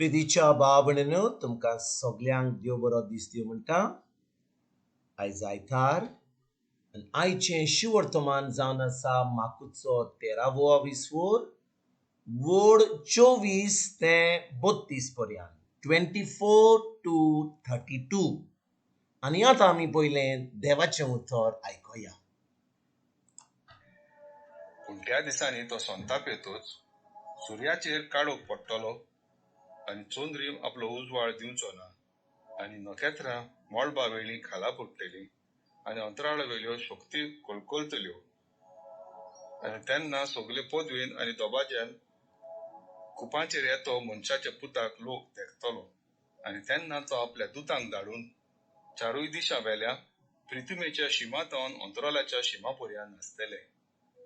प्रितीच्या भाव भयणीनो, तुमकां सगल्यांक देव बरो दीस दिवं म्हणटा. आयज आयतार आनी आयचें शिवर्तमान जावन आसा माकुचो तेरावो विसवोर, वोड 24 ते 32 पर्यंत, 24 to 32. आनी आतां आमी पयलें देवाचें उतर आयकुया. पूण त्या दिसांनी तो संताप येतच सुर्याचेर काळोख पडटलो आनी चंद्रीम आपलो उजवाड दिवचो ना आनी नखेत्रां मळबा वेलीं खाला पडटलीं आनी अंतराळा वेल्यो शक्ती कलकलतल्यो आनी तेन्ना सगले पदवेन आनी दबाज्यान कुपांचेर येतो मनशाच्या पुताक लोक देखतलो आनी तेन्ना तो आपल्या दुतांक धाडून चारूय दिशां वेल्या प्रिथुमेच्या शिमांतावन अंतराळाच्या शिमा पर्यंत आसतले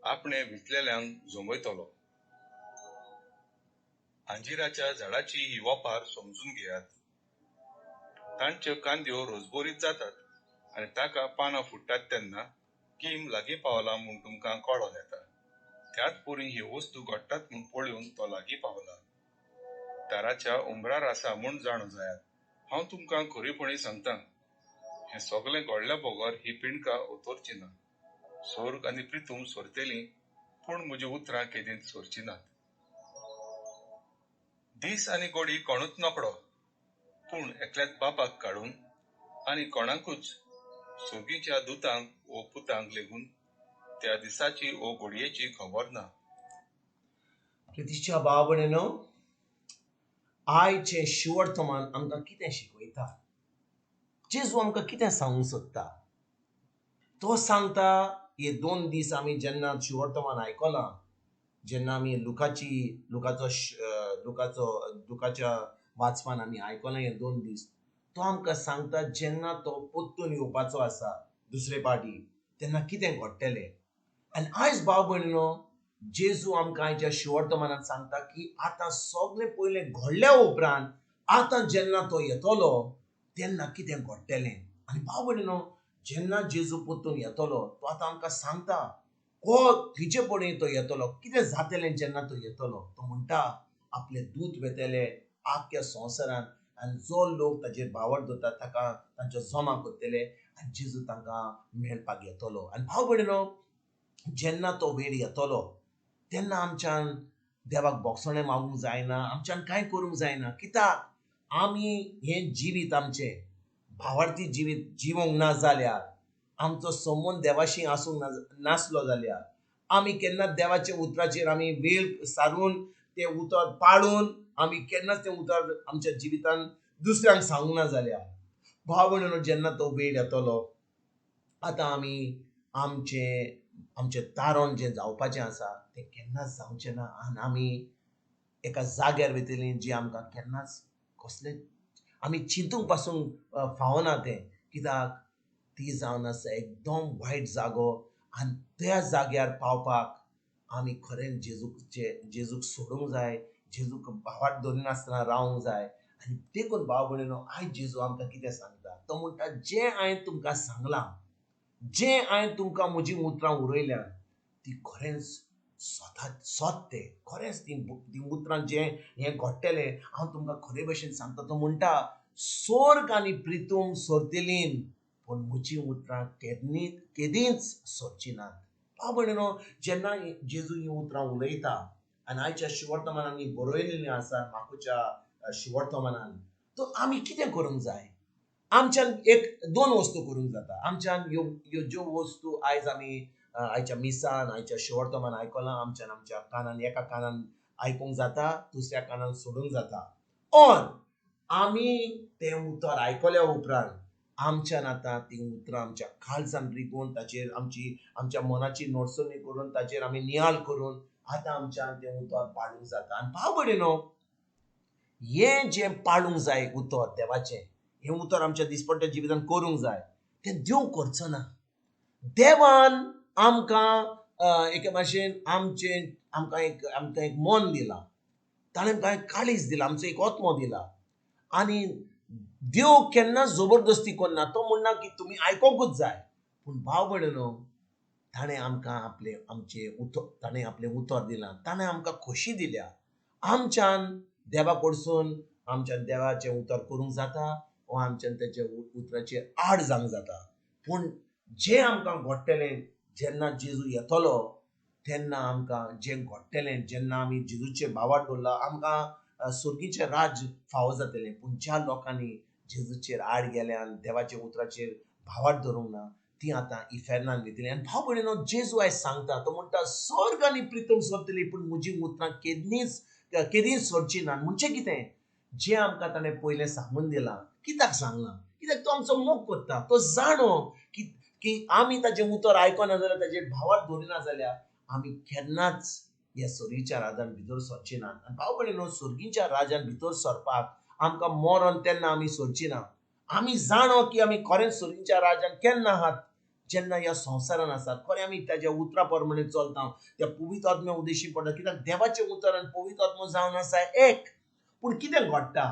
आपणे विकलेल्यांक जमयतलो. अंजिराच्या झाडाची ही वपार समजून घेयात. तांच्यो कांद्यो रोजबोरीत जातात आनी ताका पानां फुट्टात तेन्ना कीम लागीं पावला म्हूण तुमकां कळोन येता. त्याच परी ही वस्तू घडटात म्हूण पळोवन तो लागीं पावला, दाराच्या उंबरार आसा म्हूण जाणू जायात. हांव तुमकां खरेपणी सांगता, हें सगलें घडल्या बगर ही पिंडकां उतरची ना. स्वर्ग आनी प्रिथूम सोरतली, पूण म्हजी उतरां केदींच सोरची नात. दीस आनी गोडी कोणूच नकळो, पूण एकल्याच बापाक काडून आनी कोणाकूच सोगीच्या दुतांक वो पुतांक लेगून त्या दिसाची वो घडयेची खबर ना. प्रितीच्या भाव भयणीनो, आयचें शिवर्तमान आमकां कितें शिकयता? जेजू आमकां कितें सांगूंक सोदता? तो सांगता, हे 2 दीस आमी जेन्ना शिवर्तमान आयकलां, जेन्ना आमी लुकाची लुकाचो लुकाचो लुकाच्या वाचपान आमी आयकलां हे 2 दीस, तो आमकां सांगता जेन्ना तो परतून येवपाचो आसा दुसरे पाटी तेन्ना कितें घडटलें. आनी आयज भाव भयणीनो, जेजू आमकां आयच्या शिवर्तमानान सांगता की आतां सगळें पयलें घडल्या उपरांत आतां जेन्ना तो येतलो तेन्ना कितें घडटलें. आनी भाव भयणीनो, जेन्ना जेजू परतून येतलो तो आतां आमकां सांगता को खंयचे पडे तो येतलो, कितें जातलें जेन्ना तो येतलो. तो म्हणटा आपले दूत वेतले आख्ख्या संवसारान आनी जो लोक ताजेर भावार्थ दवरता ताका तांचो जमा करतले आनी जेजू तांकां मेळपाक येतलो. आनी भाव भयणीनो, जेन्ना तो वेळ येतलो तेन्ना आमच्यान देवाक बोगसणें मागूंक जायना, आमच्यान कांय करूंक जायना. कित्याक आमी हें जिवीत आमचें भावार्थी जिवीत जिवंक ना जाल्यार, आमचो संबंद देवाशी आसूंक नासलो जाल्यार, आमी केन्ना देवाच्या उतराचेर आमी वेळ सारून तें उतर पाळून आमी केन्नाच तें उतर आमच्या जिवितान दुसऱ्यांक सांगूंक ना जाल्यार, भाव भयणीनो, जेन्ना तो वेळ येतलो आतां आमी आमचें आमचें तारण जें जावपाचें आसा तें केन्नाच जावचें ना आनी आमी एका जाग्यार वयतलीं जी आमकां केन्नाच कसलें आमी चिंतूंक पासून फावना तें. कित्याक ती जावन आसा एकदम वायट जागो आनी त्या जाग्यार पावपाक आमी खरेंच जेजूक सोडूंक जाय, जेजूक भावार्थ दवरिनासतना रावंक जाय. आनी देखून भाव भयणीनो, आयज जेजू आमकां कितें सांगता? तो म्हणटा, जें हांवें तुमकां सांगलां, जें हांवें तुमकां म्हजीं उतरां उरयल्यात ती खरेंच सत तें खरेंच तीं उतरां जें हें घडटलें हांव तुमकां खरे भशेन सांगता. तो म्हणटा, स्वर्ग आनी प्रितूम सोरतलीं, पूण म्हजीं उतरां केदींच सोरचीं नात. भाव भयणीनो, जेन्ना जेजू हीं उतरां उलयता आनी आयच्या शिवर्तमानान हीं बरयलेलीं आसा माकुच्या शिवर्तमानान, तो आमी कितें करूंक जाय? आमच्यान 1-2 वस्तू करूंक जाता. आमच्यान ह्यो ह्यो ज्यो वस्तू आयज आमी आयच्या मिसान आयच्या शिवर्तमान आयकलां, आमच्यान आमच्या कानान एका कानान आयकूंक जाता, दुसऱ्या कानान सोडूंक जाता. ऑर आमी तें उतर आयकल्या उपरांत आमच्यान आतां तीं उतरां आमच्या काळजान रिगोवन ताचेर आमची आमच्या मनाची नोटसणी करून ताचेर आमी नियाळ करून आतां आमच्यान तें उतर पाळूंक जाता. आनी भाव भयणीनो, हें जें पाळूंक जाय उतर देवाचें, हें उतर आमच्या दिसपट्ट्या जिवितान करूंक जाय, तें देव करचो ना. देवान आमकां एके भाशेन आमचें आमकां एक आमकां एक मन दिलां, ताणें आमकां एक काळीज दिलां, आमचो एक आत्मो दिला. आनी देव केन्ना जबरदस्ती करना, तो म्हणना की तुमी आयकोंकूच जाय. पूण भाव भयणीनो, ताणें आमकां आपलें आमचें उतर ताणें आपलें उतर दिलां, ताणें आमकां खोशी दिल्या. आमच्यान देवा कडसून आमच्यान देवाचें उतर करूंक जाता वा आमच्यान तेच्या उतराचेर आड जावंक जाता. पूण जें आमकां घडटलें जेन्ना जेजू येतलो तेन्ना आमकां जें घडटलें, जेन्ना आमी जेजूचेर भावार्थ दवरला आमकां सर्गीचें राज्य फावो जातलें. पूण ज्या लोकांनी जेजूचेर आड गेल्या आनी देवाच्या उतराचेर भावार्थ दवरूंक ना ती आतां इफेर्नान वयतली. आनी भाव भयणीनो, जेजू आयज सांगता, तो म्हणटा सर्ग आनी प्रितम सोदतली पूण म्हजी उतरां केदींच सोडची ना. म्हणजे कितें जें आमकां ताणें पयलें सांगून दिलां, कित्याक सांगलां? कित्याक तो आमचो मोग करता. तो जाणो की की आमी ताजें उतर आयकना जाल्यार, ताजेर भावार्थ दवरिना जाल्यार आमी केन्नाच ह्या सर्गीच्या राजान भितर सरची ना. आनी भाव भयणीनो, सर्गीच्या राजान भितर सरपाक आमकां मरण तेन्ना आमी सरची ना. आमी जाणो की आमी खरेंच सर्गीच्या राजान केन्ना आहात, जेन्ना ह्या संवसारान आसात. खरें आमी ताज्या उतरा प्रमाणे चलता, त्या पवित्र आत्म्या उद्देशी पडटा. कित्याक देवाचें उतर आनी पवित्र आत्मो जावन आसा एक. पूण कितें घडटा,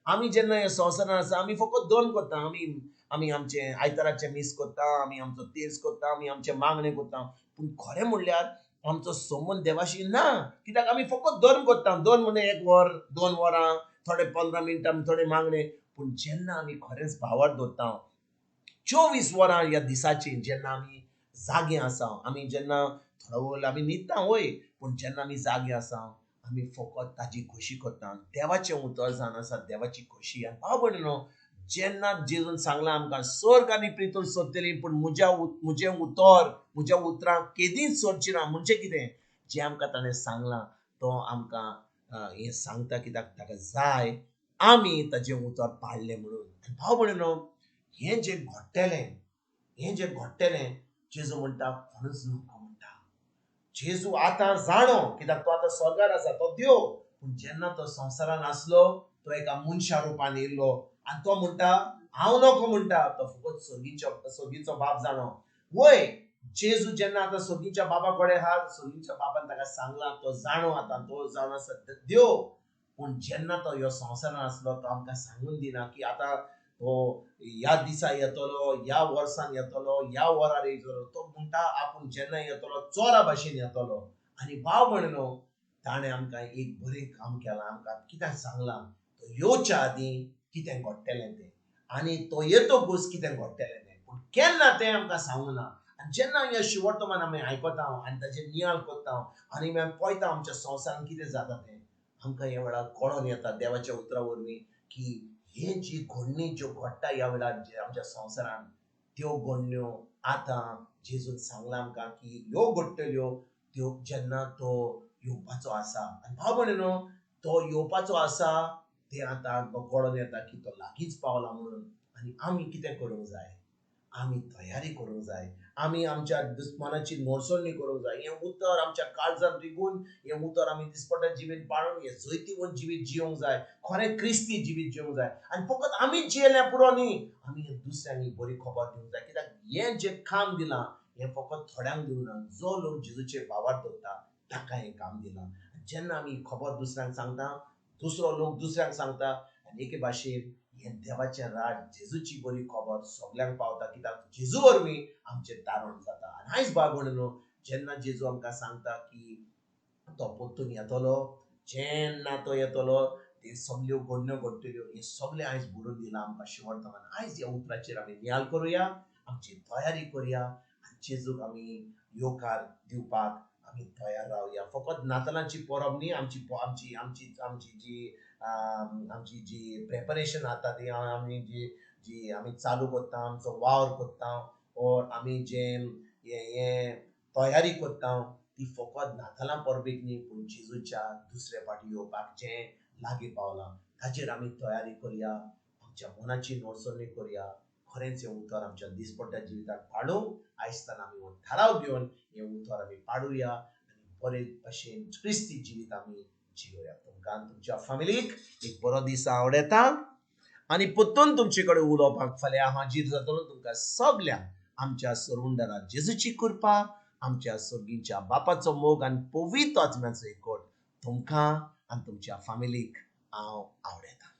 आमी जेन्ना ह्या संवसारान आसा आमी फकत दोन करता. आमी आमी आमचें आयताराचें मीस करता, आमी आमचो तेर्स करता, आमी आमचें मागणें करता. पूण खरें म्हणल्यार आमचो संबंद देवाशी ना. कित्याक आमी फकत दोन करता. दोन म्हणजे 1 वर, 2 वरां, थोडे 15 मिनटां, थोडे मागणें. पूण जेन्ना आमी खरेंच भावार्थ दवरता 24 वरां ह्या दिसाची, जेन्ना आमी जागे आसा, आमी जेन्ना थोडो वेळ आमी न्हिदता वय, पूण जेन्ना आमी जागे आसा आमी फकत ताजी खोशी करता. देवाचें उतर जावन आसा देवाची खोशी. आनी भाव भयणीनो, जेन्ना जेजून सांगलां आमकां सर्ग आनी प्रितून सोदतली पूण म्हजें उतर, म्हज्या उतरां केदींच सोदची ना. म्हणजे कितें, जें आमकां ताणें सांगलां तो आमकां हें सांगता कित्याक ताका जाय आमी ताजें उतर पाळलें म्हणून. आनी भाव भयणीनो, हें जें घडटलें, हें जें घडटलें, जेजू म्हणटा कोणूच नको म्हणटा. जेजू आतां जाणो कित्याक तो आतां स्वर्गार आसा, तो देव. पूण जेन्ना तो संवसारान आसलो तो एका मनशा रुपान येयल्लो आनी तो म्हणटा हांव नको म्हणटा. तो फकत सर्गीचो बाप जाणो. वय, जेजू जेन्ना आतां सर्गीच्या बाबा कडेन आहा, सर्गीच्या बाबान ताका सांगलां, तो जाणो आतां तो जावन आसा देव. पूण जेन्ना तो ह्यो संवसारान आसलो तो आमकां सांगून दिना की आतां तो ह्या दिसा येतलो, ह्या वर्सान येतलो, ह्या वरार येतलो. तो म्हणटा आपूण जेन्ना येतलो चोरा भाशेन येतलो. आनी भाव भयणीनो, ताणें आमकां एक बरें काम केलां. आमकां कित्याक सांगलां, तो येवच्या आदीं कितें घडटलें तें आनी तो येतकूच कितें घडटलें तें, पूण केन्ना तें आमकां सांगूं ना. आनी जेन्ना ह्या शिवर्तमान आमी आयकता आनी ताजेर नियाळ करता आनी आमी पळयता आमच्या संवसारान कितें जाता तें, आमकां ह्या वेळार कळोन येता देवाच्या उतरा वरवीं की हे जी घडणी ज्यो घडटा ह्या वेळार जे आमच्या संवसारान, त्यो घडण्यो आतां जेजून सांगलां आमकां की ह्यो घडटल्यो त्यो जेन्ना तो येवपाचो आसा. आनी भाव भयणीनो, तो येवपाचो आसा तें आतां कळोन येता की तो लागींच पावला म्हणून. आनी आमी कितें करूंक जाय, आमी तयारी करूंक जाय, आमी आमच्या दुस्मानाची नोडसणी करूंक जाय. हें उतर आमच्या काळजांत रिगून, हें उतर आमी दिसपट्या जिवीत पाळून हें जैतिवंत जिवीत जियोंक जाय, खरें क्रिस्ती जिवीत जियोंक जाय. आनी फकत आमी जियेल्या पुरो न्ही, आमी दुसऱ्यांनी बरी खबर दिवंक जाय. कित्याक हें जें काम दिलां हें फकत थोड्यांक दिवंक ना, जो लोक जेजूचेर भावार्थ दवरता ताका हें काम दिलां. जेन्ना आमी खबर दुसऱ्यांक सांगता, दुसरो लोक दुसऱ्यांक सांगता, आनी एके भाशेन हें देवाचें राज, जेजूची बरी खबर सगल्यांक पावता. कित्याक जेजू वरवीं आमचें तारण जाता. आनी आयज भाव भयणीनो, जेन्ना जेजू आमकां सांगता की तो परतून येतलो, जेन्ना तो येतलो ते सगल्यो घडण्यो घडटल्यो, हें सगळें आयज बरोवन दिलां आमकां शिवर्तमान. आयज ह्या उतराचेर आमी नियाळ करुया, आमची तयारी करुया आनी जेजूक आमी येवकार दिवपाक आमी तयार रावया. फकत नातालांची परब न्ही, आमची आमची आमची आमची जी आमची जी प्रेपरेशन आता ती आमी जी जी आमी चालू करता, आमचो वावर करता ओर आमी जें हें तयारी करता ती फकत नातालां परबेक न्ही, पूण जेजूच्या दुसरे फावटी येवपाक जें लागीं पावलां ताजेर आमी तयारी करुया, आमच्या मनाची नोडसणी करुया. खरेंच हें उतर आमच्या दिसपट्ट्या जिविताक पाडूंक आयजताना आमी हो थाराव घेवन हें उतर आमी पाडुया आनी बरे भशेन क्रिस्ती जिवीत आमी जियोया. तुमकां तुमच्या फॅमिलीक एक बरो दीस आवडटा आनी परतून तुमचे कडेन उलोवपाक फाल्यां हाजीर जातलो. तुमकां सगल्यांक आमच्या सरवंडरा जेजूची कृपा, आमच्या सर्गीच्या बापाचो मोग आनी पवित्र आत्म्याचो एकवट तुमकां आनी तुमच्या फॅमिलीक हांव आवडटा.